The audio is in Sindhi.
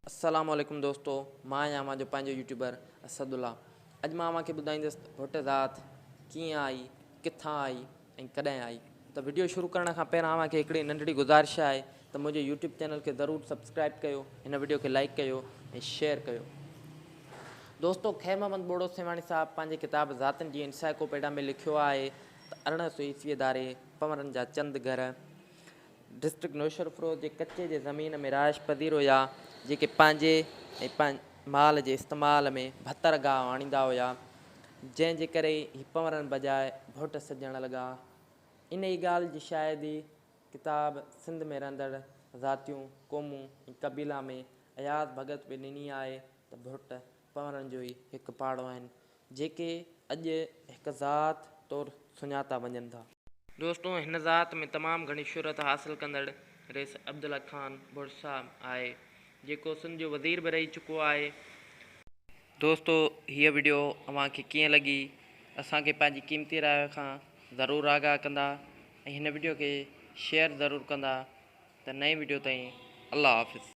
السلام عليڪم دوستو مان آهيان اوهان جو پنهنجو يوٽيوبر اسد الله اڄ مان اوهان کي ٻڌائيندس ته ڀٽ ذات ڪيئن آئي ڪٿان آئي ۽ ڪڏهن آئي ته وڊيو شروع ڪرڻ کان پهريان اوهان کي هڪڙي ننڍڙي گذارش آهي ته منهنجي يوٽيوب چينل کي ضرور سبسڪرائب ڪيو هن وڊيو کي لائڪ ڪيو ۽ شيئر ڪيو دوستو خير محمد ٻوڙو سيوهاڻي صاحب پنهنجي ڪتاب ذاتن جي انسائيڪوپيڊا ۾ لکيو آهي ته 1800 عيسوي ڌاري پنورن جا چند گهر ڊسٽرڪٽ نوشهروفيروز جي ڪچي جي زمين ۾ رهائش پذير هيا، جيڪي پنهنجي ۽ مال جي استعمال ۾ ڀتر گاهه آڻيندا هيا، جنهن جي ڪري هي پنورن بجاء ڀوٽ سڏجڻ لڳا. انهيء ڳالهه جي شاهدي ڪتاب سنڌ ۾ رهندڙ ذاتيون، قومون ۽ قبيلا ۾ اياز ڀڳت به ڏني آهي ته ڀوٽ پنورن جو ئي هڪ پاڙو آهن، جيڪي اڄ هڪ ذات طور سڃاتا وڃن ٿا. دوستو هن ذات ۾ تمام گهڻي شهرت حاصل ڪندڙ رئيس عبدالحق خان ڀٽ صاحب آهي جيڪو سنڌ جو وزير به رهي چڪو آهي. دوستو هيء وڊيو اوهان کي ڪيئن لڳي اسان کي پنهنجي قيمتي راء کان ضرور آگاهه ڪندا ۽ هن وڊيو کي شيئر ضرور ڪندا ته نئين وڊيو تائين الله حافظ.